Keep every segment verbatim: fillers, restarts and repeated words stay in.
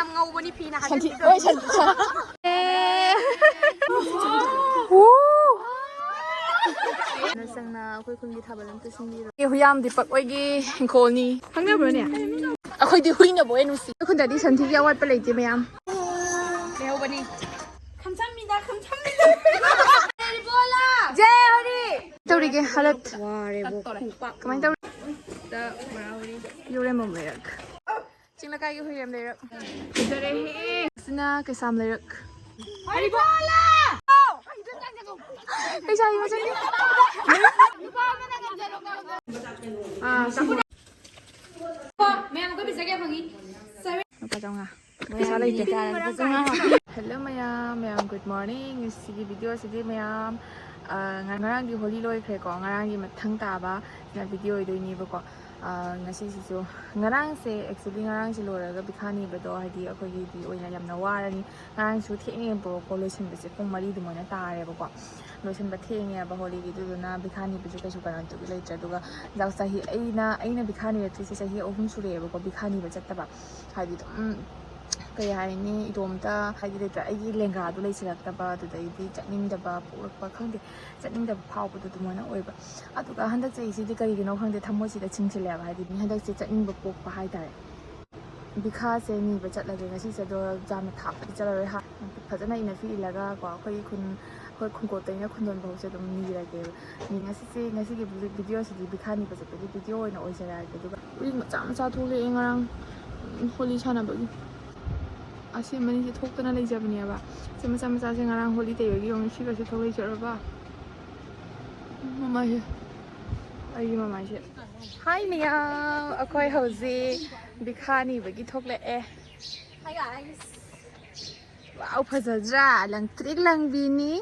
ꯌꯥꯝ ꯉꯧꯕꯅꯤ ꯐꯤꯅ ꯁꯟꯊꯤ ꯍꯥꯏꯖꯤꯟꯕꯤꯗꯣ꯫ ꯍꯣꯏ ꯁꯟꯊꯤ ꯁꯟ- ꯑꯦ꯫ ꯎ꯫ ꯅꯁꯪꯅ ꯑꯩꯈꯣꯏ ꯈꯨꯟꯒꯤ ꯊꯥꯕꯜ ꯑꯝꯇ ꯁꯤꯟꯕꯤꯔꯣ꯫ ꯑꯦ, ꯍꯨꯌꯥꯝ ꯗꯤꯄꯛ ꯍꯣꯏꯒꯤ ꯏꯪꯈꯣꯜꯅꯤ꯫ ꯈꯪꯅꯕ꯭ꯔꯣꯅꯦ? ꯑꯩꯈꯣꯏꯗꯤ ꯍꯨꯏꯅꯕꯨ ꯍꯦꯟꯅ ꯅꯨꯡꯁꯤ꯫ ꯑꯩꯈꯣꯏ ꯈꯨꯟꯗꯗꯤ ꯁꯟꯊꯤꯒꯤ ꯑꯋꯥꯠꯄ ꯂꯩꯇꯦ ꯃꯌꯥꯝ꯫ ꯂꯩꯍꯧꯕꯅꯤ꯫ ꯈꯝꯁꯝꯃꯤꯗ, ꯈꯝꯁꯝꯃꯤꯗ꯫ ꯖꯦ ꯍꯣꯂꯤ꯫ ꯇꯧꯔꯤꯒꯦ ꯍꯥꯂꯠ꯫ ꯋꯥꯔꯦꯕꯣ꯫ ꯀꯃꯥꯏꯅ ꯇꯧꯔꯤ? ꯌꯨꯔꯦꯝꯕꯝ ꯂꯩꯔꯛ꯫ ꯆꯤꯡ ꯂꯩꯀꯥꯏꯒꯤ ꯍꯨꯏꯔꯦꯝ ꯂꯩꯔꯛ꯫ ꯐꯖꯔꯦꯍꯦ꯫ ꯁꯤꯅ ꯀꯩꯁꯥꯝ ꯂꯩꯔꯛ꯫ ꯍꯔꯤꯕꯣꯂꯥ! ꯀꯩꯁꯥꯒꯤ ꯃꯆꯟꯅꯤ꯫ ꯑꯥ, ꯁꯤ ꯃꯌꯥꯝ ꯑꯩꯈꯣꯏ ꯄꯩꯁꯥ ꯀꯌꯥ ꯐꯪꯉꯤ? ꯂꯨꯄꯥ ꯆꯥꯝꯃꯉꯥ꯫ ꯄꯩꯁꯥ ꯂꯩꯇꯦ꯫ ꯂꯨꯄꯥ ꯆꯥꯝꯃꯉꯥ꯫ Hello ꯃꯌꯥꯝ, ꯃꯌꯥꯝ good morning꯫ ꯉꯁꯤꯒꯤ video ꯁꯤꯗꯤ ꯃꯌꯥꯝ, ꯑ, ꯉ-, ꯉꯔꯥꯡꯒꯤ ꯍꯣꯂꯤ ꯂꯣꯏꯈ꯭ꯔꯦꯀꯣ꯫ ꯉꯔꯥꯡꯒꯤ ꯃꯊꯪ ꯇꯥꯕ ꯁꯤꯅ video ꯑꯣꯏꯗꯣꯏꯅꯦꯕꯀꯣ꯫ ꯑ, ꯉꯁꯤꯁꯤꯁꯨ ꯉꯔꯥꯡꯁꯦ, actually ꯉꯔꯥꯡꯁꯦ ꯂꯣꯏꯔꯒ ꯕꯤꯈꯥ ꯅꯤꯕꯗꯣ ꯍꯥꯏꯗꯤ ꯑꯩꯈꯣꯏꯒꯤꯗꯤ ꯑꯣꯏꯅ ꯌꯥꯝꯅ ꯋꯥꯔꯅꯤ꯫ ꯉꯔꯥꯡꯁꯨ ꯊꯦꯡꯉꯦꯕꯀꯣ ꯂꯣꯏꯁꯤꯟꯕꯁꯦ, ꯄꯨꯡ ꯃꯔꯤ ꯑꯗꯨꯃꯥꯏꯅ ꯇꯥꯔꯦꯕꯀꯣ꯫ ꯂꯣꯏꯁꯤꯟꯕ ꯊꯦꯡꯉꯦꯕ ꯍꯣꯂꯤꯒꯤ, ꯑꯗꯨꯗꯨꯅ ꯕꯤꯈꯥ ꯅꯤꯕꯁꯨ ꯀꯩꯁꯨ ꯀꯩꯅꯣ ꯇꯧꯕ ꯂꯩꯇ꯭ꯔꯦ꯫ ꯑꯗꯨꯒ ꯍꯤꯗꯥꯛ ꯆꯍꯤ ꯑꯩꯅ, ꯑꯩꯅ ꯕꯤꯈꯥ ꯅꯤꯔꯛꯇ꯭ꯔꯤꯁꯦ ꯆꯍꯤ ꯑꯍꯨꯝ ꯁꯨꯔꯛꯑꯦꯕꯀꯣ ꯕꯤꯈꯥ ꯅꯤꯕ ꯆꯠꯇꯕ꯫ ꯍꯥꯏꯗꯤ ꯑꯗꯨꯝ ꯀꯩ ꯍꯥꯏꯅꯤ, ꯏꯇꯣꯝꯇ ꯍꯥꯏꯗꯤ ꯂꯩꯇ꯭ꯔꯥ, ꯑꯩꯒꯤ ꯂꯦꯡꯒꯥꯗꯨ ꯂꯩꯁꯤꯜꯂꯛꯇꯕ, ꯑꯗꯨꯗꯩꯗꯤ ꯆꯠꯅꯤꯡꯗꯕ ꯄꯣꯛꯂꯛꯄ ꯈꯪꯗꯦ, ꯆꯠꯅꯤꯡꯗꯕ ꯐꯥꯎꯕꯗꯣ ꯑꯗꯨꯃꯥꯏꯅ ꯑꯣꯏꯕ꯫ ꯑꯗꯨꯒ ꯍꯟꯗꯛ ꯆꯍꯤꯁꯤꯗꯤ ꯀꯔꯤꯒꯤꯅꯣ ꯈꯪꯗꯦ ꯊꯃꯣꯏꯁꯤꯗ ꯆꯤꯡꯁꯤꯜꯂꯦꯕ, ꯍꯥꯏꯗꯤ ꯃꯤ ꯍꯟꯗꯛꯁꯦ ꯆꯠꯅꯤꯡꯕ ꯄꯣꯛꯄ ꯍꯥꯏꯇꯥꯔꯦ꯫ ꯕꯤꯈꯥꯁꯦ ꯅꯤꯕ ꯆꯠꯂꯒꯦ ꯉꯁꯤꯁꯦ, ꯑꯗꯣ ꯌꯥꯝꯅ ꯊꯥꯞꯄꯗꯤ ꯆꯠꯂꯔꯣꯏ ꯍꯥ-, ꯐꯖꯅ ꯏꯟꯅ ꯐꯤ ꯏꯜꯂꯒ ꯀꯣ ꯑꯩꯈꯣꯏꯒꯤ ꯈꯨꯟ, ꯑꯩꯈꯣꯏ ꯈꯨꯟꯀꯣꯠꯇꯩꯅ ꯈꯨꯟꯗꯣꯟ ꯐꯥꯎꯁꯦ ꯑꯗꯨꯝ ꯅꯤꯔꯒꯦꯕ꯫ ꯃꯤ ꯉꯁꯤꯁꯦ, ꯉꯁꯤꯒꯤ ꯚꯤ-, video ꯁꯤꯗꯤ ꯕꯤꯈꯥ ꯅꯤꯕ ꯆꯠꯄꯒꯤ video ꯑꯣꯏꯅ ꯑꯣꯏꯖꯔꯛꯑꯒꯦ꯫ ꯑꯗꯨꯒ ꯎꯔꯤꯡ ꯃꯆꯥ ꯃꯆꯥ ꯊꯣꯛꯂꯛꯑꯦ ꯉꯔꯥꯡ, ꯎꯝ, ꯍꯣꯂꯤ ꯁꯥꯟꯅꯕꯒꯤ꯫ ꯑꯁꯦꯝꯕꯅꯤꯁꯦ ꯊꯣꯛꯇꯅ ꯂꯩꯖꯕꯅꯦꯕ꯫ ꯁꯤ ꯃꯆꯥ ꯃꯆꯥꯁꯦ ꯉꯔꯥꯡ ꯍꯣꯂꯤ ꯇꯩꯕꯒꯤ ꯌꯦꯡꯉꯨ, ꯁꯤꯒꯁꯦ ꯊꯣꯛꯂꯛꯏꯁꯦ ꯎꯔꯕ? ꯃꯃꯥꯏꯁꯦ, ꯑꯩꯒꯤ ꯃꯃꯥꯏꯁꯦ꯫ Hi ꯃꯌꯥꯝ, ꯑꯩꯈꯣꯏ ꯍꯧꯖꯤꯛ ꯕꯤꯈꯥ ꯅꯤꯕꯒꯤ ꯊꯣꯛꯂꯛꯑꯦ꯫ Hi guys꯫ Wow, ꯐꯖꯗ꯭ꯔꯥ? ꯂꯪꯇ꯭ꯔꯤꯛ ꯂꯪꯕꯤꯅꯤ꯫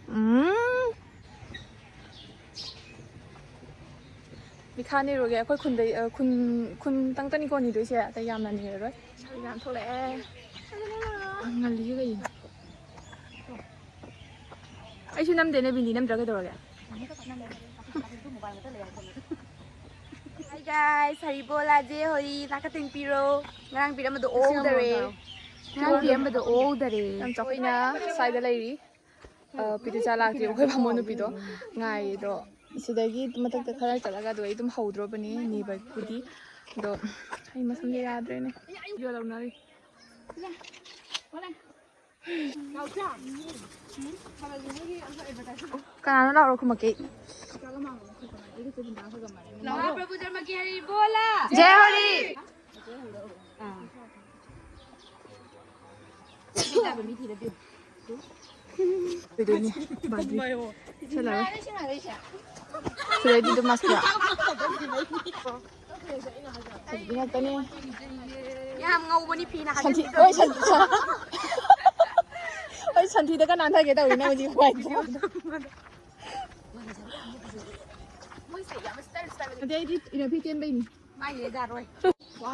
ꯎꯝ꯫ ꯕꯤꯈꯥ ꯅꯤꯔꯨꯒꯦ꯫ ꯑꯩꯈꯣꯏ ꯈꯨꯟꯗꯩ, ꯑ, ꯈꯨꯟ, ꯈꯨꯟ ꯇꯪꯇꯅꯤꯀꯣ ꯅꯤꯗꯣꯏꯁꯦ, ꯑꯇꯩ ꯌꯥꯝꯅ ꯅꯤꯔꯔꯣꯏ꯫ ꯌꯥꯝ ꯊꯣꯛꯂꯛꯑꯦ꯫ ꯉꯜꯂꯤꯌꯦ ꯀꯩꯒꯤꯅꯣ? ꯑꯩꯁꯨ ꯅꯝꯗꯦꯅꯦ, ꯕꯤꯟꯗꯤ ꯅꯝꯗ꯭ꯔꯥ ꯀꯩꯗꯧꯔꯒꯦ? ꯑꯩ Guys, ꯍꯔꯤꯕꯣꯂꯥ ꯖꯦ ꯍꯣꯔꯤ ꯅꯥꯀꯊꯦꯡ ꯄꯤꯔꯣ꯫ ꯉꯔꯥꯡ ꯄꯤꯔꯝꯕꯗꯣ ꯑꯣꯛꯗꯔꯦ꯫ ꯉꯔꯥꯡ ꯄꯤꯔꯝꯕꯗꯣ ꯑꯣꯛꯗꯔꯦ꯫ ꯌꯥꯝ ꯆꯥꯎꯈꯠꯅ ꯁ꯭ꯋꯥꯏꯗ ꯂꯩꯔꯤ꯫ ꯑ, ꯄꯤꯇꯨꯆꯥ ꯂꯥꯛꯇ꯭ꯔꯤꯕ ꯑꯩꯈꯣꯏ ꯕꯥꯃꯣꯟ ꯅꯨꯄꯤꯗꯣ ꯉꯥꯏꯔꯤꯗꯣ꯫ ꯁꯤꯗꯒꯤ ꯃꯊꯛꯇ ꯈꯔ ꯆꯠꯂꯒ ꯑꯗꯨ ꯑꯩ ꯑꯗꯨꯝ ꯍꯧꯗ꯭ꯔꯣꯕꯅꯤ ꯅꯤꯕꯒꯤꯗꯤ꯫ ꯑꯗꯣ ꯑꯩ ꯃꯁꯝꯁꯦ ꯌꯥꯗ꯭ꯔꯦꯅꯦ꯫ ꯚꯤꯗꯤꯑꯣ ꯂꯧꯅꯔꯤ꯫ ꯀꯅꯥꯅꯣ ꯂꯥꯎꯔꯣ ꯈꯨꯝꯃꯛꯀꯦ꯫ ꯂꯥꯎꯔꯣ, ꯄ꯭ꯔꯚꯨ ꯙꯔꯃꯒꯤ ꯍꯔꯤ ꯕꯣꯂꯥ꯫ ꯖꯦ ꯍꯣꯂꯤ꯫ ꯑꯥ꯫ ꯀꯣꯏꯗꯣꯏꯅꯦ꯫ ꯁꯤꯗꯩꯗꯤ ꯑꯗꯨꯝ ꯃꯁꯇ꯫ ꯐꯖꯕꯤ ꯉꯥꯛꯇꯅꯦ꯫ ꯌꯥꯝ ꯉꯧꯕꯅꯤ ꯐꯤꯅ ꯁꯟꯊꯤ-, ꯍꯥꯏꯖꯤꯟꯕꯤꯗꯣ꯫ ꯍꯣꯏ, ꯁꯟꯊꯤ-, ꯍꯣꯏ, ꯁꯟꯊꯤꯗꯒ ꯅꯥꯟꯊꯒꯦ ꯇꯧꯔꯤꯅꯦ ꯍꯧꯖꯤꯛ ꯋꯥꯏꯗꯣ꯫ ꯑꯗꯩ ꯑꯩꯗꯤ ꯏꯅꯔꯐꯤ ꯇꯦꯟꯕꯩꯅꯤ꯫ ꯃꯥꯏ ꯂꯩꯗꯥꯔꯣꯏ꯫ ꯋꯥ꯫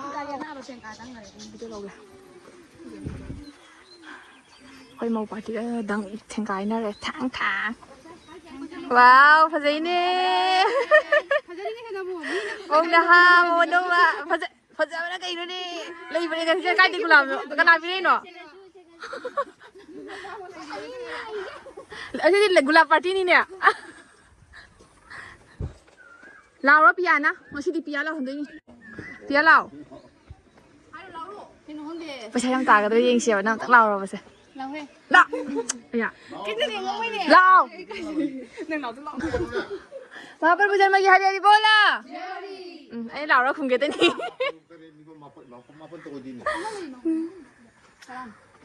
ꯑꯩꯈꯣꯏ ꯃꯧ ꯄꯥꯔꯇꯤꯒ ꯗꯪ ꯊꯦꯡꯒꯥꯏꯅꯔꯦ꯫ ꯊꯥꯡ ꯊꯥꯡ꯫ ꯋꯥꯎ, ꯐꯖꯩꯅꯦ꯫ ꯃꯧ ꯅꯍꯥ, ꯃꯧ ꯑꯅꯧꯕ꯫ ꯐꯖ-, ꯐꯖꯕꯅ ꯀꯩꯅꯣꯅꯦ? ꯂꯩꯕꯅꯦ ꯉꯁꯤꯁꯦ꯫ ꯀꯥꯏꯗꯩ ꯒꯨꯂꯥꯞꯅꯣ? ꯀꯅꯥ ꯄꯤꯔꯛꯏꯅꯣ? ꯑꯁꯤꯗꯤ ꯒꯨꯂꯥꯞ ꯄꯥꯔꯇꯤꯅꯤꯅꯦ꯫ ꯂꯥꯎꯔꯣ ꯄꯤꯌꯥꯅ꯫ ꯉꯁꯤꯗꯤ ꯄꯤꯌꯥ ꯂꯥꯎꯍꯟꯗꯣꯏꯅꯤ꯫ ꯄꯤꯌꯥ ꯂꯥꯎ꯫ ꯄꯩꯁꯥ ꯌꯥꯝ ꯇꯥꯒꯗ꯭ꯔꯥ ꯌꯦꯡꯁꯦꯕ꯫ ꯅꯪ ꯑꯝꯇꯪ ꯂꯥꯎꯔꯣꯕꯁꯦ꯫ ꯂꯥꯎ꯫ ꯑꯌꯥ꯫ ꯂꯥꯎ꯫ ꯃꯍꯥꯄ꯭ꯔꯚꯨ ꯖꯟꯃꯒꯤ ꯍꯔꯤ ꯍꯔꯤ ꯕꯣꯂꯥ꯫ ꯎꯝ, ꯑꯩ ꯂꯥꯎꯔ ꯈꯨꯝꯒꯦ ꯇꯅꯤ꯫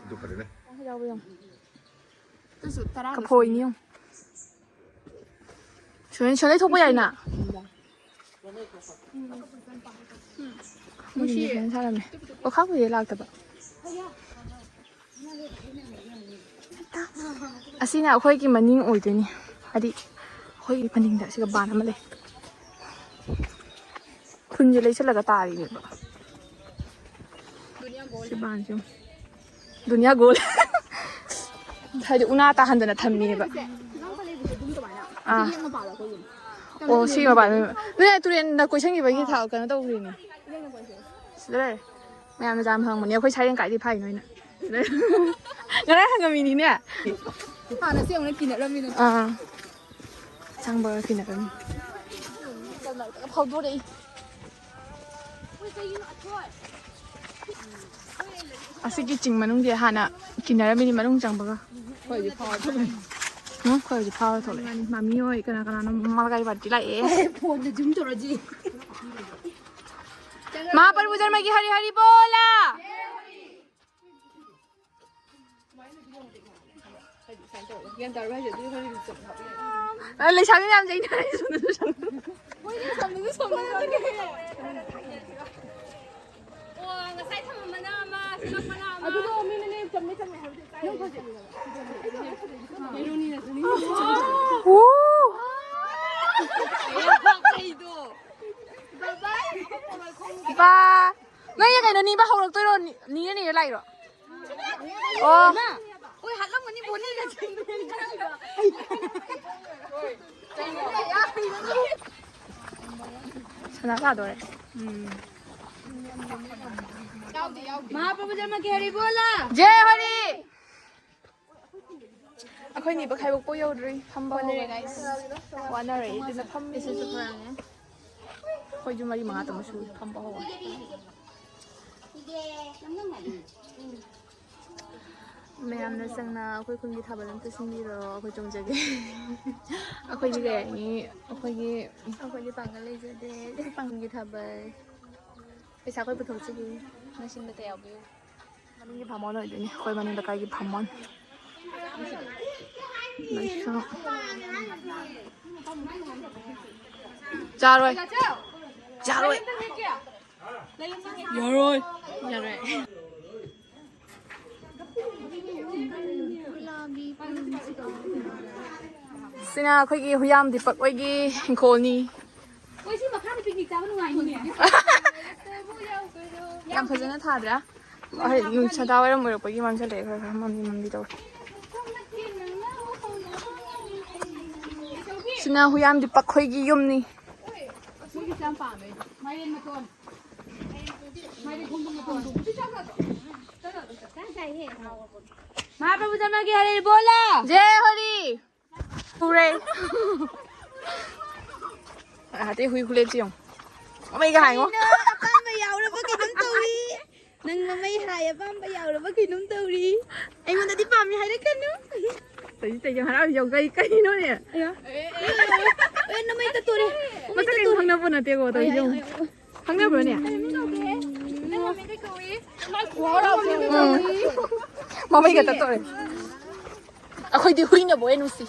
ꯑꯗꯨ ꯐꯔꯦꯅꯦ꯫ ꯀꯐꯣꯏꯅꯤ ꯌꯦꯡꯉꯨ꯫ ꯁꯣꯏ-, ꯁꯣꯏ ꯂꯩꯊꯣꯛꯄ ꯌꯥꯏꯅ꯫ ꯃꯣꯏꯒꯤ ꯁꯣꯏ ꯁꯥꯔꯝꯃꯦ꯫ ꯑꯣꯈꯥꯛꯄꯨꯗꯤ ꯂꯥꯛꯇꯕ꯫ ꯑꯁꯤꯅ ꯑꯩꯈꯣꯏꯒꯤ ꯃꯅꯤꯡ ꯑꯣꯏꯗꯣꯏꯅꯤ꯫ ꯍꯥꯏꯗꯤ ꯑꯩꯈꯣꯏꯒꯤ ꯃꯅꯤꯡꯗ ꯑꯁꯤꯒ ꯕꯥꯟ ꯑꯃ ꯂꯩ꯫ ꯈꯨꯟꯁꯦ ꯂꯩꯁꯜꯂꯒ ꯇꯥꯔꯤꯅꯦꯕ꯫ ꯁꯤ ꯕꯥꯟꯁꯦ ꯌꯦꯡꯉꯨ꯫ ꯗꯨꯅꯤꯌꯥ ꯒꯣꯜ꯫ ꯍꯥꯏꯗꯤ ꯎꯅꯥ ꯇꯥꯍꯟꯗꯅ ꯊꯝꯃꯤꯅꯦꯕ꯫ ꯑꯥ꯫ ꯑꯣ, ꯁꯤ ꯃꯄꯥꯟ꯫ ꯅꯣꯏ ꯇꯨꯔꯦꯟꯗ ꯀꯣꯏꯁꯟꯈꯤꯕꯒꯤ ꯊꯥ ꯀꯩꯅꯣ ꯇꯧꯈ꯭ꯔꯤꯅꯦ꯫ ꯁꯤꯗ ꯂꯩꯔꯦ꯫ ꯃꯌꯥꯝꯅ ꯖꯥꯝ ꯍꯪꯕꯅꯦ, ꯑꯩꯈꯣꯏ ꯁꯥꯏꯔꯦꯡ ꯀꯥꯏꯗꯩ ꯐꯥꯏꯅꯣ ꯍꯥꯏꯅ꯫ ꯉꯔꯥꯡ ꯍꯪꯉꯝꯃꯤꯅꯤꯅꯦ꯫ ꯍꯥꯟꯅ ꯁꯤ ꯑꯃꯨꯛ ꯀꯤꯅꯔꯝꯃꯤꯅꯦ꯫ ꯑꯥ꯫ ꯁꯪꯕꯒ ꯀꯤꯅꯔꯝꯃꯤ꯫ ꯐꯥꯎꯗꯣꯔꯛꯏ꯫ ꯑꯁꯤꯒꯤ ꯆꯤꯡ ꯃꯅꯨꯡꯁꯦ ꯍꯥꯟꯅ ꯀꯤꯟꯅꯔꯝꯃꯤꯅꯤ ꯃꯅꯨꯡ ꯆꯪꯕꯒ꯫ ꯑꯩꯈꯣꯏ ꯍꯧꯖꯤꯛ ꯐꯥꯎꯔ ꯊꯣꯛꯂꯛꯏ꯫ ꯎꯝ, ꯑꯩꯈꯣꯏ ꯍꯧꯖꯤꯛ ꯐꯥꯎꯔ ꯊꯣꯛꯂꯛꯑꯦ꯫ ꯃꯥꯃꯤ ꯍꯣꯏ ꯀꯅꯥ ꯀꯅꯥꯅꯣ ꯃꯃꯥ ꯂꯩꯀꯥꯏ ꯄꯥꯔꯇꯤ ꯂꯥꯛꯑꯦ꯫ ꯐꯣꯟꯗ ꯖꯨꯝ ꯇꯧꯔꯁꯤ꯫ ꯃꯍꯥꯄ꯭ꯔꯚꯨ ꯖꯟꯃꯒꯤ ꯍꯔꯤ ꯍꯔꯤ ꯕꯣꯂꯥ꯫ ꯑ, ꯂꯩꯁꯥꯕꯤ ꯃꯌꯥꯝꯁꯦ ꯑꯩꯅ ꯍꯥꯏꯔꯤꯁꯦ ꯁꯣꯝꯗꯁꯨ ꯁꯣꯝꯗꯁꯨ꯫ ꯑꯣ, ꯉꯁꯥꯏ ꯊꯝꯃꯝꯕꯅ ꯑꯃ, ꯁꯤꯃꯛꯄꯅ ꯑꯃ꯫ ꯑꯗꯨꯗꯣ ꯃꯤꯅꯅꯦ ꯆꯝꯃꯦ ꯆꯝꯃꯦ ꯍꯥꯏꯕꯗꯤ ꯀꯥꯏ ꯍꯦꯔꯣꯅꯤꯅꯁꯨꯅꯤ꯫ ꯎ! ꯀꯩꯗꯣ? ꯕꯥ! ꯅꯣꯏ ꯀꯩꯅꯣ ꯅꯤꯕ ꯍꯧꯔꯛꯇꯣꯏꯔꯣ? ꯅꯤ-, ꯅꯤꯔ ꯅꯤꯔ ꯂꯥꯛꯏꯔꯣ? ꯑꯣ꯫ ꯍꯣꯏ, ꯍꯥꯠꯂꯝꯒꯅꯤ ꯕꯣꯅꯤꯒ꯫ ꯁꯅꯥ ꯁꯥꯗꯣꯔꯦ꯫ ꯎꯝ꯫ ꯃꯍꯥꯄ꯭ꯔꯚꯨ ꯖꯟꯃ ꯀꯤ ꯍꯔꯤ ꯕꯣꯂꯥ꯫ ꯖꯦ ꯍꯔꯤ꯫ ꯑꯩꯈꯣꯏ ꯅꯤꯕ ꯈꯥꯏꯕꯣꯛꯄ ꯌꯧꯗ꯭ꯔꯤ꯫ ꯐꯝꯕ ꯋꯥꯅꯔꯦ, ꯍꯧꯔꯦ꯫ Guys꯫ ꯋꯥꯅꯔꯦ, ꯑꯗꯨꯅ ꯐꯝꯃꯤ꯫ ꯑꯩꯈꯣꯏꯁꯨ ꯃꯔꯤ ꯃꯉꯥ ꯇꯪ ꯁꯨꯏ ꯐꯝꯕ ꯍꯧꯔꯦ꯫ ꯃꯌꯥꯝꯅ ꯆꯪꯅ ꯑꯩꯈꯣꯏ ꯈꯨꯟꯒꯤ ꯊꯥꯕꯜ ꯑꯝꯇ ꯁꯤꯟꯕꯤꯔꯣ, ꯑꯩꯈꯣꯏ ꯆꯣꯡꯖꯒꯦ꯫ ꯑꯩꯈꯣꯏꯗꯤ ꯀꯩ ꯍꯥꯏꯅꯤ, ꯑꯩꯈꯣꯏꯒꯤ ꯑꯩꯈꯣꯏꯗꯤ ꯄꯥꯡꯒꯜ ꯂꯩꯖꯗꯦ꯫ ꯄꯥꯡꯒꯜꯒꯤ ꯊꯥꯕꯜ꯫ ꯄꯩꯁꯥ ꯑꯩꯈꯣꯏ ꯄꯨꯊꯣꯛꯆꯒꯦ꯫ ꯅꯣꯏ ꯁꯤꯟꯕꯇ ꯌꯥꯎꯕꯤꯌꯨ꯫ ꯃꯅꯤꯡꯒꯤ ꯚꯥꯃꯣꯟ ꯑꯣꯏꯗꯣꯏꯅꯦ, ꯑꯩꯈꯣꯏ ꯃꯅꯤꯡ ꯂꯩꯀꯥꯏꯒꯤ ꯚꯥꯃꯣꯟ꯫ ꯂꯩꯁꯥ-, ꯆꯥꯔꯣꯏ꯫ ꯆꯥꯔꯣꯏ꯫ ꯌꯥꯔꯣꯏ꯫ ꯌꯥꯔꯣꯏ꯫ ꯁꯤꯅ ꯑꯩꯈꯣꯏꯒꯤ ꯍꯨꯌꯥꯝ ꯗꯤꯄꯛ ꯍꯣꯏꯒꯤ ꯏꯪꯈꯣꯜꯅꯤ꯫ ꯍꯣꯏ, ꯁꯤ ꯃꯈꯥꯗ picnic ꯆꯥꯕ ꯅꯨꯡꯉꯥꯏꯅꯤꯅꯦ꯫ ꯌꯥꯝ ꯐꯖꯅ ꯊꯥꯗ꯭ꯔꯥ? ꯍꯣꯏ, ꯅꯨꯡꯁꯥ ꯋꯥꯏꯔꯝ ꯑꯣꯏꯔꯛꯄꯒꯤ ꯃꯝꯁꯤꯜꯂꯛꯑꯦ, ꯈꯔ ꯈꯔ ꯃꯝꯂꯤ ꯃꯝꯂꯤ ꯇꯧꯔꯦ꯫ ꯁꯤꯅ ꯍꯨꯌꯥꯝꯗꯤ ꯄꯛꯈꯣꯏꯒꯤ ꯌꯨꯝꯅꯤ꯫ महाप्रभु जन्म की हरे बोला। जय हरि। ꯎꯔꯦ꯫ ꯑꯇꯩ ꯍꯨꯏ ꯈꯨꯂꯦꯞꯁꯤ ꯌꯦꯡꯉꯣ꯫ ꯃꯃꯩꯒ ꯍꯥꯏꯉꯣ꯫ ꯀꯩꯅꯣ, ꯑꯄꯥꯝꯕ ꯌꯥꯎꯔꯕ ꯀꯩꯅꯣꯝ ꯇꯧꯔꯤ꯫ ꯅꯪ ꯃꯃꯩ ꯍꯥꯏ ꯑꯄꯥꯝꯕ ꯌꯥꯎꯔꯕ ꯀꯩꯅꯣꯝ ꯇꯧꯔꯤ꯫ ꯑꯩꯉꯣꯟꯗꯗꯤ ꯄꯥꯝꯃꯤ ꯍꯥꯏꯔꯛꯀꯅꯨ꯫ ꯇꯩꯗꯤ ꯇꯩꯗꯤ ꯍꯔꯥꯎ ꯌꯥꯎ ꯀꯩ ꯀꯩꯅꯣꯅꯦ? ꯑꯌꯥ꯫ ꯑꯦ, ꯅꯃꯩ ꯇꯠꯇꯣꯔꯦ꯫ ꯃꯁꯛ ꯀꯩꯝ ꯈꯪꯅꯕ ꯅꯠꯇꯦꯀꯣ ꯇꯧꯔꯤꯁꯦ ꯌꯦꯡꯉꯣ꯫ ꯈꯪꯅꯕ꯭ꯔꯣꯅꯦ? ꯎꯝ꯫ ꯃꯃꯩꯒ ꯇꯠꯇꯣꯔꯦ꯫ ꯑꯩꯈꯣꯏꯗꯤ ꯍꯨꯏꯅꯕꯨ ꯍꯦꯟꯅ ꯅꯨꯡꯁꯤ꯫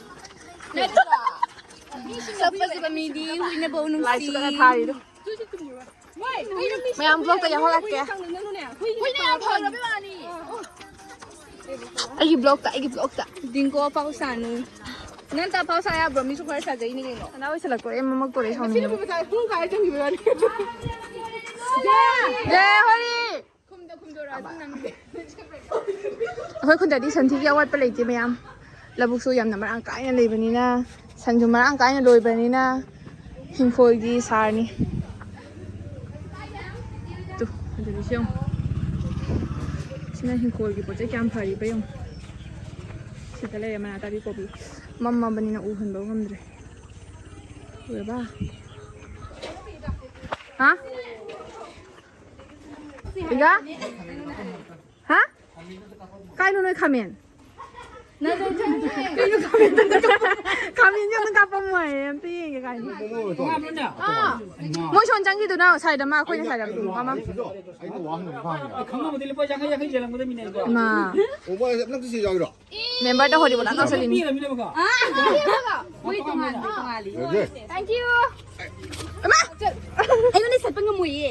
ꯁꯛ ꯐꯖꯕ ꯃꯤꯗꯤ ꯍꯨꯏꯅꯕꯨ ꯅꯨꯡꯁꯤ꯫ ꯂꯥꯏꯁꯨ ꯀꯟꯅ ꯊꯥꯔꯤꯗꯣ꯫ ꯃꯌꯥꯝ ꯕ꯭ꯂꯣꯛꯇ ꯌꯥꯎꯍꯜꯂꯛꯀꯦ꯫ ꯑꯩꯒꯤ ꯕ꯭ꯂꯣꯛꯇ, ꯑꯩꯒꯤ ꯕ꯭ꯂꯣꯛꯇ꯫ ꯗꯤꯡꯀꯣ ꯑꯐꯥꯎ ꯁꯥꯅꯨ꯫ ꯅꯪ ꯇ ꯑꯐꯥꯎ ꯁꯥ ꯌꯥꯕ꯭ꯔꯣ? ꯃꯤꯁꯨ ꯈꯔ ꯁꯥꯖꯩꯅꯤ ꯀꯩꯅꯣ꯫ ꯁꯅꯥ ꯑꯣꯏꯁꯜꯂꯛꯇꯣꯔꯦ, ꯑꯩ ꯃꯃꯛꯇꯣꯔꯦ, ꯁꯥꯎꯅꯤꯡꯉꯦ꯫ ꯖꯦ ꯍꯣꯂꯤ! ꯑꯩꯈꯣꯏ ꯈꯨꯟꯗꯗꯤ ꯁꯟꯊꯤꯒꯤ ꯑꯋꯥꯠꯄ ꯂꯩꯇꯦ ꯃꯌꯥꯝ꯫ ꯂꯧꯕꯨꯛꯁꯨ ꯌꯥꯝꯅ ꯃꯔꯥꯡ ꯀꯥꯏꯅ ꯂꯩꯕꯅꯤꯅ, ꯁꯟꯁꯨ ꯃꯔꯥꯡ ꯀꯥꯏꯅ ꯂꯣꯏꯕꯅꯤꯅ, ꯍꯤꯡꯈꯣꯜꯒꯤ ꯁꯥꯔꯅꯤ꯫ ꯇꯨ, ꯑꯗꯨꯗꯤ ꯁꯤ ꯌꯦꯡꯉꯨ꯫ ꯁꯤꯅ ꯍꯤꯡꯈꯣꯜꯒꯤ ꯄꯣꯠ ꯆꯩ ꯀꯌꯥꯝ ꯐꯔꯤꯕ ꯌꯦꯡꯉꯨ꯫ ꯁꯤꯗ ꯂꯩꯔꯦ ꯃꯅꯥ ꯇꯥꯕꯤ ꯀꯣꯕꯤ꯫ ꯃꯝꯃꯕꯅꯤꯅ ꯎꯍꯟꯕ ꯉꯝꯗ꯭ꯔꯦ꯫ ꯎꯔꯕ? ꯍꯥ? ꯏꯒ? ꯍꯥ? ꯀꯥꯏꯅꯣ ꯅꯣꯏ ꯈꯥꯃꯦꯟ? ꯀꯩꯅꯣ ꯈꯥꯃꯦꯟ? ꯈꯥꯃꯦꯟꯁꯦ ꯑꯝꯇ ꯀꯥꯞꯄꯝꯃꯣ ꯍꯥꯏꯌꯦ, ꯑꯝꯇ ꯌꯦꯡꯒꯦ ꯀꯥꯏꯅ꯫ ꯃꯣꯏ ꯁꯣꯝ ꯆꯪꯈꯤꯗꯨꯅ ꯁꯥꯏꯗ ꯑꯃ, ꯑꯩꯈꯣꯏꯅ ꯁꯥꯏꯗ ꯑꯃ꯫ ꯑꯩꯅ ꯋꯥꯍꯪ ꯑꯃ ꯍꯪꯉꯦ꯫ ꯈꯪꯉꯝꯃꯗꯤ ꯂꯨꯄꯥ ꯌꯥꯡꯈꯩ ꯌꯥꯡꯈꯩ ꯌꯦꯜꯂꯝꯒꯗꯕꯅꯦ ꯑꯩꯀꯣ꯫ ꯏꯃꯥ꯫ ꯑꯣ, ꯃꯣꯏ ꯅꯪꯁꯨ ꯁꯤ ꯌꯥꯎꯔꯤꯔꯣ? ꯃꯦꯝꯕꯔꯗ ꯍꯣꯂꯤꯕꯣ ꯂꯥꯛꯅ ꯆꯠꯂꯤꯅꯤ꯫ ꯄꯤꯔꯃꯤꯅꯦꯕꯀꯣ꯫ ꯃꯣꯏ ꯇꯣꯉꯥꯟꯅ ꯇꯣꯉꯥꯜꯂꯤ꯫ ꯌꯥꯔꯦ꯫ Thank you. ꯑꯃ! ꯑꯩꯉꯣꯟꯗ ꯁꯠꯄ ꯉꯝꯃꯣꯏꯌꯦ꯫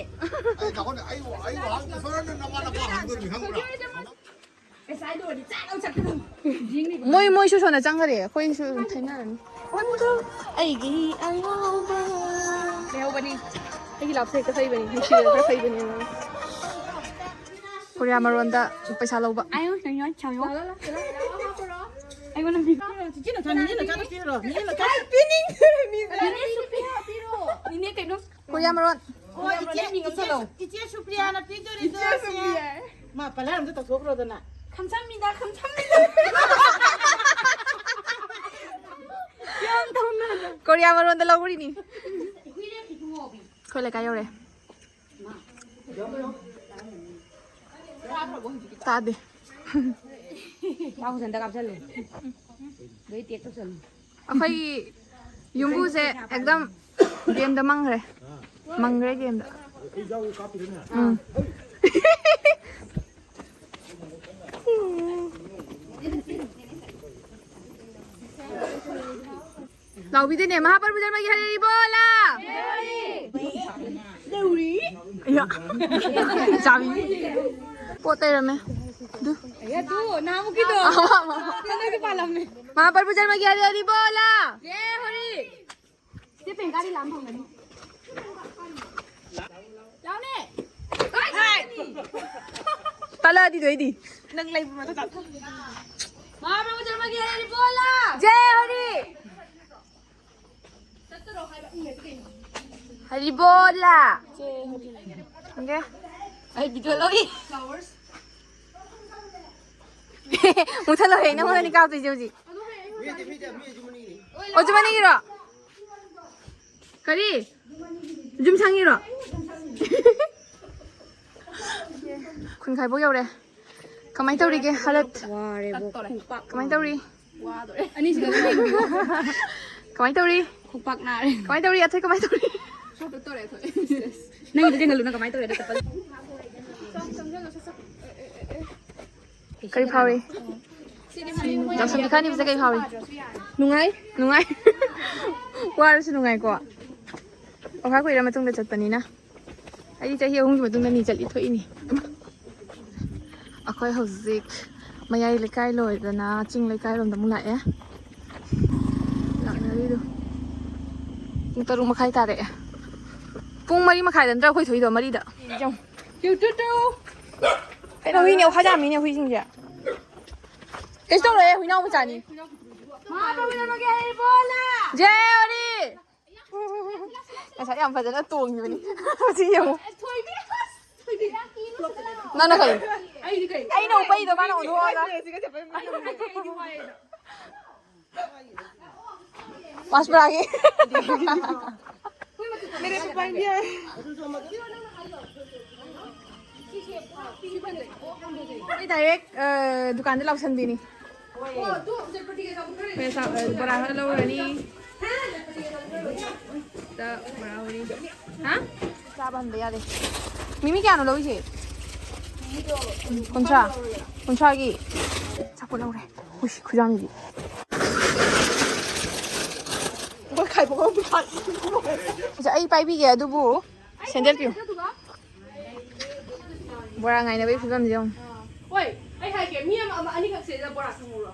ꯑꯩ ꯅꯉꯣꯟꯗ ꯑꯩ ꯑꯩ ꯋꯥꯍꯪ ꯁꯣꯏꯗꯅ ꯅꯃꯥ ꯅꯄꯥ ꯍꯪꯗꯣꯏꯅꯤ ꯈꯪꯕ꯭ꯔꯥ? ꯃꯣꯏ, ꯃꯣꯏꯁꯨ ꯁꯣꯟꯅ ꯆꯪꯈꯔꯦ, ꯑꯩꯈꯣꯏꯁꯨ ꯊꯩꯅꯔꯅꯤ꯫ ꯑꯩꯒꯤ ꯑꯉꯥꯎꯕ꯫ ꯂꯩꯍꯧꯕꯅꯤ꯫ ꯑꯩꯒꯤ ꯂꯥꯞꯁꯦ ꯍꯦꯛꯇ ꯐꯩꯕꯅꯤ, ꯅꯨꯡꯁꯤꯕ ꯈꯔ ꯐꯩꯕꯅꯤ꯫ ꯀꯣꯔꯤꯌꯥ ꯃꯔꯣꯟꯗ ꯄꯩꯁꯥ ꯂꯧꯕ꯫ ꯑꯩ ꯉꯁꯥꯏ ꯌꯥꯝ ꯁꯥꯎꯌꯣ꯫ ꯑꯩꯉꯣꯟꯗ ꯄꯤꯕꯤꯔꯣ꯫ ꯆꯤꯆꯦꯅ ꯆꯥ-, ꯅꯤꯅꯦꯅ ꯆꯥ ꯄꯤꯔꯣ꯫ ꯅꯤꯅꯦꯅ ꯆꯥ-, ꯄꯤꯅꯤꯡꯗꯦ, ꯃꯤꯁꯦ꯫ ꯅꯤꯅꯦ ꯁꯨꯄ꯭ꯔꯤꯌꯥ ꯄꯤꯔꯣ꯫ ꯅꯤꯅꯦ ꯀꯩꯅꯣ? ꯀꯣꯔꯤꯌꯥ ꯃꯔꯣꯟ꯫ ꯑꯣ, ꯀꯣꯔꯤꯌꯥ ꯃꯔꯣꯟ ꯏꯆꯦ, ꯃꯤꯡ ꯑꯃ ꯏꯆꯦ, ꯊꯣꯜꯂꯣ꯫ ꯏꯆꯦ ꯁꯨꯄ꯭ꯔꯤꯌꯥꯅ ꯄꯤꯗꯣꯔꯤꯗꯣ ꯏꯆꯦ ꯁꯦ꯫ ꯁꯨꯄ꯭ꯔꯤꯌꯥ꯫ ꯃꯥ ꯄꯂꯥꯔ ꯑꯝꯇ ꯇꯧꯊꯣꯛꯈ꯭ꯔꯣꯗꯅ꯫ ꯈꯝꯁꯝꯃꯤꯗ, ꯈꯝꯁꯝꯃꯤꯗ꯫ ꯌꯥꯝ ꯇꯧꯅꯗ꯫ ꯀꯣꯔꯤꯌꯥ ꯃꯔꯣꯟꯗ ꯂꯧꯔꯤꯅꯤ꯫ ꯑꯩꯈꯣꯏ ꯂꯩꯀꯥꯏ ꯌꯧꯔꯦ꯫ ꯇꯥꯗꯦ꯫ ꯃꯥ ꯍꯨꯖꯟꯗ ꯀꯥꯞꯁꯜꯂꯨ꯫ ꯑꯗꯩ ꯇꯦꯛ ꯇꯧꯁꯜꯂꯨ꯫ ꯑꯩꯈꯣꯏꯒꯤ ꯌꯨꯝꯕꯨꯁꯦ ꯑꯦꯛꯗꯝ ꯒꯦꯝꯗ ꯃꯪꯈ꯭ꯔꯦ꯫ ꯃꯪꯈ꯭ꯔꯦ ꯒꯦꯝꯗ꯫ ꯎꯝ꯫ ꯂꯥꯎꯕꯤꯗꯦꯅꯦ, महाप्रभु जन्म की हरी बोला। ꯂꯧꯔꯤ꯫ ꯑꯌꯥ꯫ ꯆꯥꯕꯤ꯫ ꯄꯣꯠ ꯂꯩꯔꯝꯃꯦ꯫ ꯑꯗꯨ꯫ ꯑꯌꯥ, ꯑꯗꯨ, ꯅꯍꯥꯟꯃꯨꯛꯀꯤꯗꯣ꯫ ꯑꯃ, ꯑꯃ꯫ ꯅꯪꯒꯤ ꯄꯥꯜꯂꯝꯃꯦ꯫ महाप्रभु जन्म की हरी हरी बोला। ꯖꯦ ꯍꯣꯔꯤ꯫ ꯁꯤ ꯄꯦꯡꯀꯥꯗꯤ ꯂꯥꯝ ꯐꯪꯒꯅꯤ꯫ ꯂꯥꯎꯅꯦ꯫ ꯇꯜꯂꯛꯑꯗꯤ ꯅꯣꯏꯗꯤ꯫ ꯅꯪ ꯂꯩꯕ ꯃꯊꯛꯇ꯫ महाप्रभु जन्म की हरी बोला। ꯖꯦ ꯍꯣꯔꯤ꯫ ꯍꯔꯤꯕꯣꯂꯥ꯫ ꯈꯪꯗꯦ꯫ ꯑꯩ ꯚꯤꯗꯤꯑꯣ ꯂꯧꯏ꯫ ꯃꯨꯊꯠꯂꯣꯍꯦ, ꯅꯪꯉꯣꯟꯗꯅꯤ ꯀꯥꯞꯇꯣꯏꯁꯦ ꯍꯧꯖꯤꯛ꯫ ꯑꯣ, ꯖꯨꯃꯅꯤꯒꯤꯔꯣ? ꯀꯔꯤ? ꯖꯨꯝꯁꯪꯒꯤꯔꯣ? ꯈꯨꯟꯈꯥꯏꯕꯣꯛ ꯌꯧꯔꯦ꯫ ꯀꯃꯥꯏꯅ ꯇꯧꯔꯤꯒꯦ ꯍꯥꯂꯠ? ꯋꯥꯔꯦꯕꯣ꯫ ꯀꯃꯥꯏꯅ ꯇꯧꯔꯤ? ꯋꯥꯗꯣꯔꯦ꯫ ꯑꯅꯤꯁꯤꯒ ꯑꯗꯨꯝ ꯌꯦꯡꯕꯤꯌꯣ꯫ ꯀꯃꯥꯏꯅ ꯇꯧꯔꯤ? ꯈꯣꯡꯄꯥꯛ ꯅꯥꯔꯦ꯫ ꯀꯃꯥꯏꯅ ꯇꯧꯔꯤ? ꯑꯊꯣꯏ ꯀꯃꯥꯏꯅ ꯇꯧꯔꯤ? ꯁꯣꯔꯠ ꯇꯧꯔꯦ ꯑꯩꯈꯣꯏ꯫ ꯅꯪꯒꯤꯗꯣ ꯌꯦꯡꯍꯜꯂꯨ, ꯅꯪ ꯀꯃꯥꯏꯅ ꯇꯧꯔꯤ? ꯑꯗꯣ ꯆꯠꯄ꯫ ꯀꯔꯤ ꯐꯥꯎꯏ? ꯌꯥꯎꯁꯪ ꯄꯤꯈꯥꯅꯤꯕꯁꯦ ꯀꯔꯤ ꯐꯥꯎꯏ? ꯅꯨꯡꯉꯥꯏ꯫ ꯅꯨꯡꯉꯥꯏ꯫ ꯋꯥꯔꯁꯨ ꯅꯨꯡꯉꯥꯏꯀꯣ꯫ ꯑꯣꯈꯥ ꯀꯨꯏꯔ ꯃꯇꯨꯡꯗ ꯆꯠꯄꯅꯤꯅ꯫ ꯑꯩꯗꯤ ꯆꯍꯤ ꯑꯍꯨꯝꯒꯤ ꯃꯇꯨꯡꯗ ꯅꯤ ꯆꯠꯂꯤ ꯊꯣꯛꯏꯅꯤ꯫ ꯑꯩꯈꯣꯏ ꯍꯧꯖꯤꯛ ꯃꯌꯥꯏ ꯂꯩꯀꯥꯏ ꯂꯣꯏꯗꯅ ꯆꯤꯡ ꯂꯩꯀꯥꯏꯔꯣꯝꯗ ꯑꯃꯨꯛ ꯂꯥꯛꯑꯦ꯫ ꯂꯥꯛꯅꯔꯤꯗꯣ꯫ ꯄꯨꯡ ꯇꯔꯨꯛ ꯃꯈꯥꯏ ꯇꯥꯔꯛꯑꯦ꯫ ꯄꯨꯡ ꯃꯔꯤ ꯃꯈꯥꯏꯗ ꯅꯠꯇ꯭ꯔꯥ ꯑꯩꯈꯣꯏ ꯊꯣꯛꯏꯗꯣ? ꯃꯔꯤꯗ꯫ Two, two, two. ꯀꯩꯅꯣ ꯍꯨꯏꯅꯦ, ꯑꯣꯈꯥ ꯌꯥꯝꯃꯤꯅꯦ ꯍꯨꯏꯁꯤꯡꯁꯦ꯫ ꯀꯩꯁꯨ ꯇꯧꯔꯣꯏꯍꯦ, ꯍꯨꯏꯅꯥꯎ ꯃꯆꯥꯅꯤ꯫ ꯃꯥ ꯄꯥꯕꯨꯡꯅ ꯃꯥꯒꯤ ꯍꯩꯕꯣꯂꯥ꯫ ꯖꯦ ꯑꯣꯔꯤ! ꯉꯁꯥꯏ ꯌꯥꯝ ꯐꯖꯅ ꯇꯣꯡꯈꯤꯕꯅꯤ꯫ ꯍꯧꯖꯤꯛ ꯌꯦꯡꯉꯨ꯫ ꯊꯣꯏꯕꯤ꯫ ꯅꯪꯅ ꯀꯩ? ꯑꯩꯗꯤ ꯀꯩ? ꯑꯩꯅ ꯎꯄꯩꯗꯣ ꯃꯥꯅ ꯑꯣꯟꯊꯣꯛꯑꯒ꯫ ꯑꯩꯗꯤ ꯋꯥꯏ ꯑꯩꯗꯣ꯫ ꯄꯥꯁꯄꯔꯥꯒꯤ꯫ मेरे को पकड़ लिया है। ꯑꯩ direct, ꯑ, ꯗꯨꯀꯥꯟꯗ ꯂꯥꯎꯁꯟꯕꯤꯅꯤ꯫ ꯄꯩꯁꯥ, ꯑ, ꯕꯣꯔꯥ ꯈꯔ ꯂꯧꯔꯅꯤ꯫ ꯇ, ꯕꯣꯔꯥ ꯍꯧꯔꯤ꯫ ꯍꯥ? ꯆꯥꯕ ꯍꯟꯕ ꯌꯥꯗꯦ꯫ ꯃꯤꯃꯤ ꯀꯌꯥꯅꯣ ꯂꯧꯔꯤꯁꯦ? ꯀꯨꯟꯊ꯭ꯔꯥ꯫ ꯀꯨꯟꯊ꯭ꯔꯥꯒꯤ꯫ ꯑꯆꯥꯄꯣꯠ ꯂꯧꯔꯦ꯫ ꯎꯏ, ꯈꯨꯌꯥꯝꯗꯤ꯫ ꯑꯩꯈꯣꯏ ꯈꯥꯏꯕꯣꯛ ꯂꯧꯕꯤ ꯍꯥꯏ꯫ ꯑꯩ ꯄꯥꯏꯕꯤꯒꯦ, ꯑꯗꯨꯕꯨ ꯁꯦꯟꯗꯜ ꯄꯤꯌꯨ꯫ ꯕꯣꯔꯥ ꯉꯥꯏꯅꯕꯒꯤ ꯐꯤꯕꯝꯁꯦ ꯌꯦꯡꯉꯨ꯫ ꯍꯣꯏ, ꯑꯩ ꯍꯥꯏꯒꯦ, ꯃꯤ ꯑꯃ, ꯑꯃ ꯑꯅꯤꯈꯛ ꯁꯤꯗ ꯕꯣꯔꯥ ꯁꯨꯝ ꯍꯧꯔꯣ꯫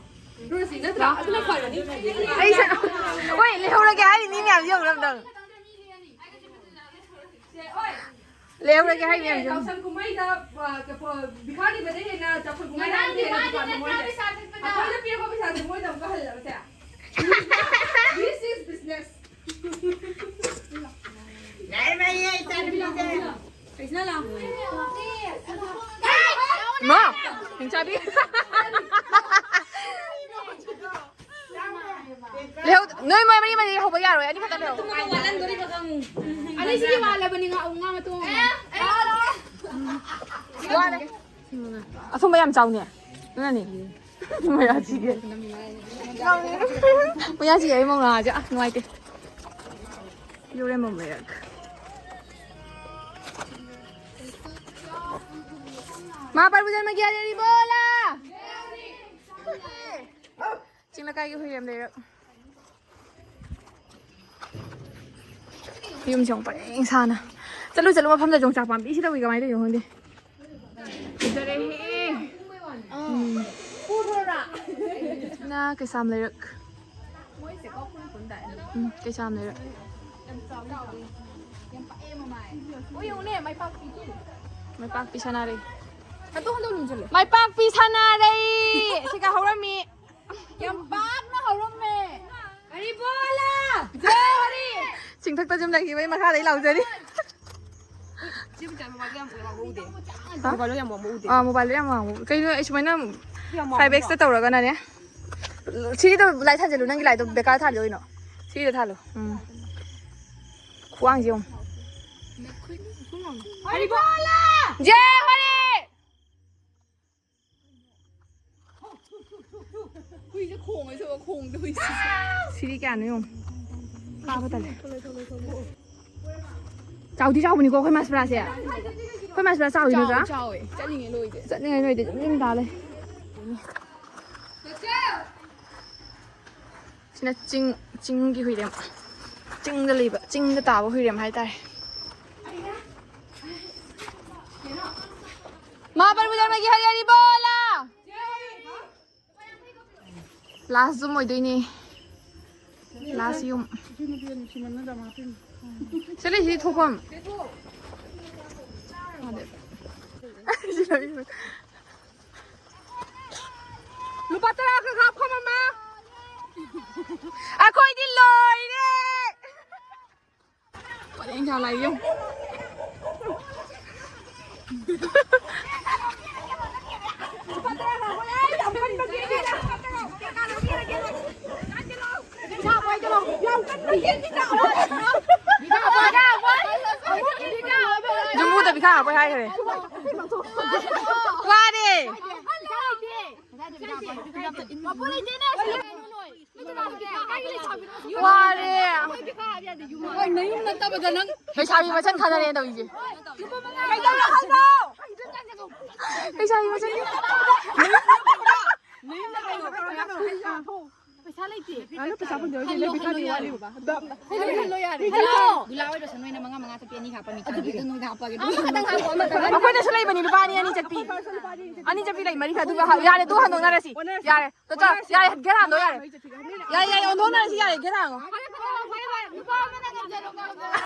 ꯔꯣꯁꯤ, ꯅꯠꯇ꯭ꯔꯥ? ꯑꯗꯨꯅ ꯐꯔꯅꯤ꯫ ꯑꯩ ꯁ-, ꯍꯣꯏ, ꯂꯩꯍꯧꯔꯒꯦ ꯍꯥꯏꯔꯤ ꯃꯤ ꯃꯌꯥꯝꯁꯦ ꯌꯦꯡꯉꯨ ꯑꯝꯇꯪ꯫ ꯁꯦ, ꯍꯣꯏ꯫ ꯂꯩꯍꯧꯔꯒꯦ ꯍꯥꯏꯔꯤ ꯃꯌꯥꯝꯁꯦ ꯌꯦꯡꯉꯨ꯫ ꯌꯥꯎꯁꯪ ꯀꯨꯝꯍꯩꯗ, ꯑ, ꯀ-, ꯄ-, ꯚꯤꯈꯥꯔꯤꯕꯗ ꯍꯦꯟꯅ ꯆꯥꯎꯈꯠ ꯀꯨꯝꯍꯩ ꯉꯔꯥꯡꯒꯤ ꯍꯦꯟꯅ ꯃꯥꯒꯤ ꯗꯨꯀꯥꯟ ꯅꯠꯇ꯭ꯔꯥ ꯃꯣꯏꯗ꯫ ꯄꯩꯁꯥ ꯊꯠꯄꯗꯣ? ꯑꯩꯈꯣꯏꯅ ꯄꯤꯔꯛꯄ ꯄꯩꯁꯥꯁꯦ ꯃꯣꯏꯗ ꯑꯃꯨꯛꯀ ꯍꯜꯂꯒꯁꯦ꯫ This is business. ꯏꯃꯥ, ꯍꯤꯡꯆꯥꯕꯤ꯫ ꯂꯩꯍꯧ-, ꯅꯣꯏ ꯃꯣꯏ ꯃꯔꯤ ꯃꯔꯤ ꯂꯩꯍꯧꯕ ꯌꯥꯔꯣꯏ, ꯑꯅꯤ ꯈꯛꯇ ꯂꯩꯍꯧ꯫ ꯑꯅꯤꯁꯤꯗꯤ ꯋꯥꯠꯂꯕꯅꯤ, ꯉꯥ, ꯉꯥ ꯃꯇꯣꯡ ꯑꯃ꯫ ꯋꯥꯔꯦ꯫ ꯑꯊꯨꯝꯕ ꯌꯥꯝ ꯆꯥꯎꯅꯦ꯫ ꯑꯗꯨꯅꯅꯦ꯫ ꯃꯌꯥꯁꯤꯒꯦ꯫ ꯃꯌꯥꯁꯤꯒꯦ ꯑꯩ ꯃꯧꯅꯥꯁꯦ꯫ ꯑ, ꯅꯨꯡꯉꯥꯏꯇꯦ꯫ ꯌꯣꯔꯦꯝꯕꯝ ꯂꯩꯔꯛ꯫ ꯃꯥ ꯄꯔꯕꯨꯖꯟ ꯃꯒꯤꯌꯥ ꯗꯦꯔꯤ ꯕꯣꯂꯥ꯫ ꯆꯤꯡ ꯂꯩꯀꯥꯏꯒꯤ ꯍꯨꯏꯔꯦꯝ ꯂꯩꯔꯛ꯫ ꯌꯨꯝꯁꯦ ꯑꯃꯨꯛ ꯄꯔꯦꯡ ꯁꯥꯅ꯫ ꯆꯠꯂꯨ ꯆꯠꯂꯨ ꯃꯐꯝꯗ ꯌꯣꯡꯆꯥꯛ ꯄꯥꯝꯕꯤ ꯁꯤ ꯇꯧꯏ ꯀꯃꯥꯏꯅ ꯇꯧꯔꯤꯅꯣ ꯈꯪꯗꯦ꯫ ꯐꯖꯔꯦꯍꯦ꯫ ꯎꯝ꯫ ꯅ ꯀꯩꯁꯥꯝ ꯂꯩꯔꯛ꯫ ꯎꯝ, ꯀꯩꯁꯥꯝ ꯂꯩꯔꯛ꯫ ꯃꯥꯏꯄꯥꯛꯄꯤ ꯁꯅꯥꯔꯩ꯫ ꯃꯥꯏꯄꯥꯛꯄꯤ ꯁꯅꯥꯔꯩ꯫ ꯁꯤ ꯀꯥ ꯍꯧꯔꯝꯃꯤ꯫ ꯃꯊꯛꯇ ꯁꯨꯝ ꯂꯩꯈꯤꯕꯩ ꯃꯈꯥꯗꯩ ꯂꯥꯎꯖꯔꯤ꯫ ꯁꯤ ꯃꯣꯕꯥꯏꯜꯗꯣ ꯌꯥꯝ ꯋꯥꯡꯕ ꯎꯗꯦ꯫ ꯍꯥ? ꯃꯣꯕꯥꯏꯜꯗꯣ ꯌꯥꯝ ꯋꯥꯡꯕ ꯎꯗꯦ꯫ ꯑꯥ, ꯃꯣꯕꯥꯏꯜꯗꯣ ꯌꯥꯝ ꯋꯥꯡꯕ꯫ ꯀꯩꯅꯣ, ꯑꯩ ꯁꯨꯃꯥꯏꯅ ꯌꯥꯝ ꯋꯥꯡꯕ ꯐꯥꯏꯚ ꯑꯦꯛꯁꯇ ꯇꯧꯔꯒꯅꯅꯦ꯫ ꯁꯤꯒꯤꯗꯣ ꯂꯥꯏꯠ ꯊꯥꯟꯖꯜꯂꯨ, ꯅꯪꯒꯤ ꯂꯥꯏꯠꯇꯣ ꯕꯦꯀꯥꯔ ꯊꯥꯜꯂꯣ ꯀꯩꯅꯣ꯫ ꯁꯤꯒꯤꯗꯣ ꯊꯥꯜꯂꯣ꯫ ꯎꯝ꯫ ꯈꯨꯋꯥꯡꯁꯦ ꯌꯦꯡꯉꯨ꯫ ꯍꯔꯤꯕꯣꯂꯥ! ꯖꯦ ꯍꯔꯤ! ꯍꯨꯏꯁꯦ ꯈꯣꯡꯉꯦ, ꯁꯤꯕ ꯈꯣꯡꯗꯦ ꯍꯨꯏꯁꯦ꯫ ꯁꯤꯗꯤ ꯀꯌꯥꯅꯣ ꯌꯦꯡꯉꯨ꯫ ꯀꯥꯕ ꯇꯜꯂꯦ꯫ ꯆꯥꯎꯗꯤ ꯆꯥꯎꯕꯅꯤꯀꯣ ꯑꯩꯈꯣꯏ ꯃꯥꯁꯄ꯭ꯔꯥꯁꯦ꯫ ꯑꯩꯈꯣꯏ ꯃꯥꯁꯄ꯭ꯔꯥ ꯆꯥꯎꯗꯤ ꯅꯠꯇ꯭ꯔꯥ? ꯆꯥꯎꯋꯦ, ꯆꯥꯎꯋꯦ꯫ ꯆꯠꯅꯤꯡꯉꯦ ꯂꯣꯏꯗꯦ꯫ ꯆꯠꯅꯤꯡꯉꯦ ꯂꯣꯏꯗꯦ꯫ ꯑꯗꯨꯝ ꯇꯥ ꯂꯩ꯫ ꯁꯤꯅ ꯆꯤꯡ, ꯆꯤꯡꯒꯤ ꯍꯨꯏꯔꯦꯝ꯫ ꯆꯤꯡꯗ ꯂꯩꯕ, ꯆꯤꯡꯗ ꯇꯥꯕ ꯍꯨꯏꯔꯦꯝ ꯍꯥꯏꯇꯥꯔꯦ꯫ ꯃꯍꯥꯕꯂꯤ ꯕꯖꯥꯔꯒꯤ ꯍꯔꯤ ꯍꯔꯤ ꯕꯣꯂꯥ! ꯂꯥꯁ ꯌꯨꯝ ꯑꯣꯏꯗꯣꯏꯅꯦ꯫ ꯂꯥꯁ ꯌꯨꯝ꯫ ꯆꯠꯂꯤꯁꯤ ꯊꯣꯛꯐꯝ꯫ ꯂꯨꯄꯥ ꯇꯔꯥ ꯈꯛ ꯍꯥꯞꯄ ꯃꯃꯥ꯫ ꯑꯩꯈꯣꯏꯗꯤ ꯂꯣꯏꯔꯦ꯫ ꯄꯔꯦꯡ ꯁꯥ ꯂꯥꯛꯏ ꯌꯦꯡꯉꯨ꯫ ꯖꯨꯝꯕꯨꯗ ꯄꯤꯈꯥ ꯍꯥꯞꯄꯣꯏ ꯍꯥꯏꯈ꯭ꯔꯦ꯫ ꯋꯥꯔꯦ꯫ ꯋꯥꯔꯦ꯫ ꯍꯣꯏ, ꯅꯌꯨꯝ ꯅꯠꯇꯕꯗ ꯅꯪ ꯂꯩꯁꯥꯕꯤ ꯃꯁꯦꯟ ꯈꯠꯅꯔꯦ ꯇꯧꯔꯤꯁꯦ꯫ ꯂꯩꯁꯥꯕꯤ ꯃꯁꯦꯟ꯫ ꯄꯩꯁꯥ ꯂꯩꯇꯦ꯫ ꯍꯜꯂꯣ, ꯍꯜꯂꯣ, ꯌꯥꯔꯦ꯫ ꯍꯜꯂꯣ, ꯍꯜꯂꯣ, ꯌꯥꯔꯦ꯫ ꯍꯜꯂꯣ꯫ ꯒꯨꯂꯥ ꯑꯣꯏꯔꯁꯨ ꯅꯣꯏꯅ ꯃꯉꯥ ꯃꯉꯥ ꯆꯠꯄꯤ ꯑꯅꯤ ꯍꯥꯞꯄ ꯃꯤ ꯆꯥꯡꯗꯨꯗ ꯅꯣꯏꯗ ꯍꯥꯞꯄꯒꯦ꯫ ꯑꯃꯈꯛꯇꯪ ꯍꯥꯞꯄꯣ, ꯑꯃꯈꯛꯇꯪ ꯍꯥꯞꯄꯣ꯫ ꯑꯩꯈꯣꯏꯗꯁꯨ ꯂꯩꯕꯅꯤ ꯂꯨꯄꯥ ꯑꯅꯤ ꯑꯅꯤ ꯆꯠꯄꯤ꯫ ꯑꯅꯤ ꯆꯠꯄꯤ ꯂꯩ, ꯃꯔꯤ ꯈꯔ꯫ ꯑꯗꯨꯒ ꯍꯥ-, ꯌꯥꯔꯦ, ꯑꯗꯨ ꯍꯟꯗꯣꯛꯅꯔꯁꯤ꯫ ꯌꯥꯔꯦ꯫ ꯇꯣ, ꯆꯣ, ꯌꯥꯔꯦ, ꯒꯦꯠ ꯍꯥꯡꯗꯣ ꯌꯥꯔꯦ꯫ ꯌꯥꯔꯦ, ꯌꯥꯔꯦ, ꯑꯣꯟꯊꯣꯛꯅꯔꯁꯤ, ꯌꯥꯔꯦ, ꯒꯦꯠ ꯍꯥꯡꯉꯣ꯫ ꯂꯨꯄꯥ ꯑꯃꯅ ꯉꯝꯖꯔꯣ, ꯉꯝꯖꯔꯣ꯫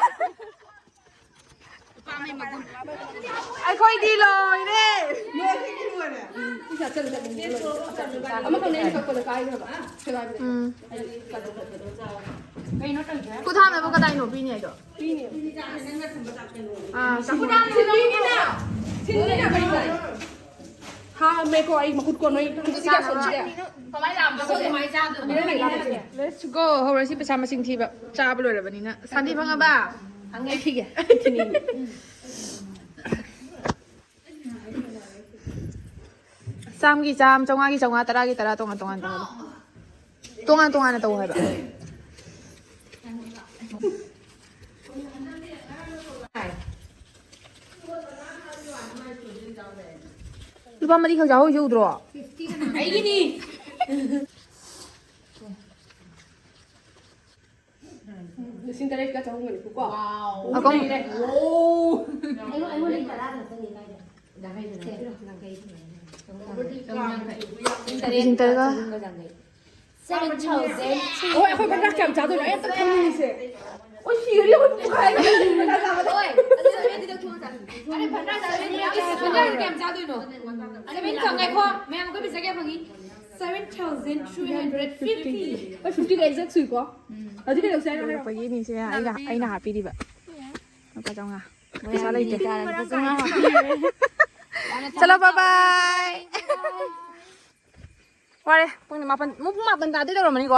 ꯑꯩꯈꯣꯏꯗꯤ ꯂꯣꯏꯔꯦ꯫ ꯑꯃꯈꯛꯅꯦ ꯑꯩꯅ ꯀꯛꯄꯗ ꯀꯥꯏꯈ꯭ꯔꯕ꯫ ꯁꯦꯒꯥꯏꯕꯗ꯫ ꯎꯝ꯫ ꯈꯨꯠ ꯍꯥꯝꯅꯕ ꯀꯗꯥꯏꯅꯣ ꯄꯤꯅꯤ ꯍꯥꯏꯗꯣ? ꯑꯥ, ꯁꯤ꯫ ꯁꯤꯟꯕꯤꯅꯤꯅ꯫ ꯁꯤꯟꯕꯤꯅ ꯀꯩꯅꯣ? ꯍꯥꯝꯃꯦꯀꯣ ꯑꯩ ꯃꯈꯨꯠ ꯀꯣ ꯅꯣꯏ꯫ ꯀꯃꯥꯏꯅ ꯂꯥꯝꯕ? ꯑꯩꯈꯣꯏ ꯀꯃꯥꯏꯅ ꯆꯥꯗꯣꯏꯅꯣ? Let's go꯫ ꯍꯧꯔꯁꯤ ꯄꯩꯁꯥ ꯃꯁꯤꯡ ꯊꯤꯕ꯫ ꯆꯥꯕ ꯂꯣꯏꯔꯕꯅꯤꯅ꯫ ꯁꯥꯟꯇꯤ ꯐꯪꯉꯕ? ꯐꯪꯉꯦ꯫ ꯊꯤꯒꯦ꯫ ꯆꯥꯝꯒꯤ ꯆꯥꯝ, ꯆꯥꯝꯃꯉꯥꯒꯤ ꯆꯥꯝꯃꯉꯥ, ꯇꯔꯥꯒꯤ ꯇꯔꯥ, ꯇꯣꯉꯥꯟ ꯇꯣꯉꯥꯟ ꯇꯧꯍꯜꯂꯣ꯫ ꯇꯣꯉꯥꯟ ꯇꯣꯉꯥꯟꯅ ꯇꯧ ꯍꯥꯏꯕ꯫ ꯂꯨꯄꯥ ꯃꯔꯤꯈꯛ ꯆꯥꯍꯧꯔꯤꯁꯦ ꯎꯗ꯭ꯔꯣ? ꯑꯩꯒꯤꯅꯤ꯫ ꯂꯤꯁꯤꯡ ꯇꯔꯦꯠꯀ ꯆꯍꯨꯝꯒ ꯅꯤꯐꯨ ꯀꯣ꯫ ꯑꯀꯣꯡ-, ꯑꯩꯉꯣꯟꯗ ꯇꯔꯥ ꯈꯛꯇꯅꯤ ꯀꯥꯏꯗ? ꯂꯤꯁꯤꯡ ꯇꯔꯦꯠꯀ ꯆꯍꯨꯝꯒ ꯆꯥꯝꯃꯉꯥ꯫ Seven thousand. ꯑꯣ, ꯑꯩꯈꯣꯏ ꯚꯟꯗꯥꯔ ꯀꯌꯥꯝ ꯆꯥꯗꯣꯏꯅꯣ? ꯑꯩ ꯑꯝꯇ ꯈꯪꯅꯤꯡꯉꯤꯁꯦ꯫ ꯑꯣ, ꯁꯤꯔꯗꯤ ꯑꯩꯈꯣꯏ ꯄꯨꯈꯥꯏꯔꯅꯤ꯫ ꯍꯣꯏ, ꯑꯗꯨ seven ꯗꯤ ꯂꯧꯊꯣꯛꯑꯣ ꯆꯥꯁꯤ꯫ ꯑꯔꯦ, ꯚꯟꯗꯥꯔ ꯆꯥꯗꯣꯏꯅꯦ꯫ ꯚꯟꯗꯥꯔ ꯀꯌꯥꯝ ꯆꯥꯗꯣꯏꯅꯣ? Seven ꯊꯝ-, ꯉꯥꯏꯈꯣ, ꯃꯌꯥꯝ ꯑꯩꯈꯣꯏ ꯄꯩꯁꯥ ꯀꯌꯥ ꯐꯪꯉꯤ? Seven thousand three hundred fifty꯫ ꯍꯣꯏ, fifty ꯒ exact ꯁꯨꯏꯀꯣ꯫ ꯍꯧꯖꯤꯛ ꯀꯩꯗꯧꯁꯦ ꯍꯥꯏꯅꯣ? ꯍꯥꯏꯔꯛꯑꯣ꯫ ꯄꯣꯛꯄꯒꯤꯅꯤꯁꯦ ꯑꯩꯅ, ꯑꯩꯅ ꯍꯥꯞꯄꯤꯔꯤꯕ ꯂꯨꯄꯥ ꯆꯥꯝꯃꯉꯥ꯫ ꯄꯩꯁꯥ ꯂꯩꯇꯦ꯫ ꯆꯠꯂꯣ, bye bye꯫ ꯋꯥꯔꯦ꯫ ꯄꯨꯡ ꯃꯥꯄꯟ, ꯄꯨꯡ ꯃꯥꯄꯟ ꯇꯥꯗꯣꯏ ꯇꯧꯔꯝꯃꯅꯤꯀꯣ꯫